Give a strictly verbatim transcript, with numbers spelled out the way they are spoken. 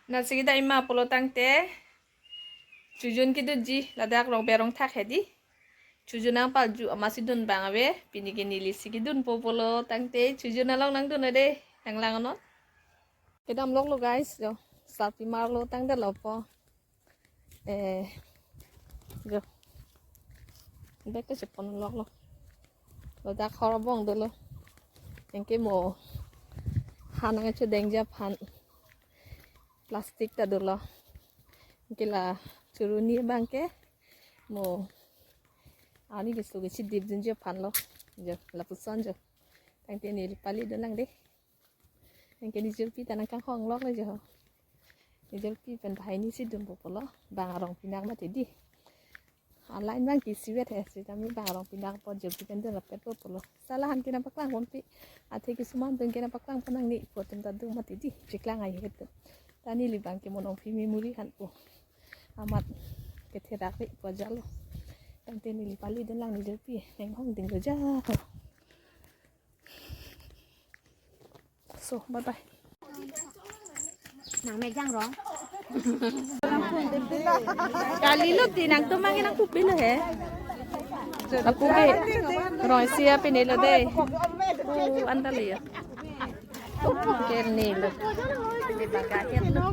Nasi kedai ma pulo tangte, chojun kedunji, ladak rong berong thak hedi. Chojun nangpalju amatsi dun abang ave, pini ke nelisi kedunpo pulo tangte, chojun along nangdun ave de, nanglang non. Kedam loklo guys, jo, sarpi marlo tangte lopo. Eh, jo. Bag kachepon loklo. Ladak hor abong dolo. Anke mo han nangchedengji aphan plastic ta dolo. Anke la choroni abang ke mo arni keso kechedip dunji aphan lo. Jo, lapuson jo. Tangte neli pali dun lang de. Anke nejirpi ta nangkanghong loklo jo. Nejirpi pen banghini si dunpo pulo. Bang arong pinak mati di. Online abang ke isivet he, sitame bang arong pinakpo, jirpi pen dun rapetpo pulo. Sala han ke nangpaklang ponpe. Athe kisuman dun ke nangpaklang pon nangne pu atum ta dun mati di. Cheklang ai het. Ta neli abang ke mo nongpi memory han pu. Amat ketherak ri pu ajalo. Tangte neli pali dun lang nejirpi. Nanghong dinglo jo. So, bye bye. Nang megang rong. Kalilo ti nangtum abang nangpupe lo he. Lapu ke. Rong isi apinelo de. Pu anta liya. Kernelo. Di bangke lo.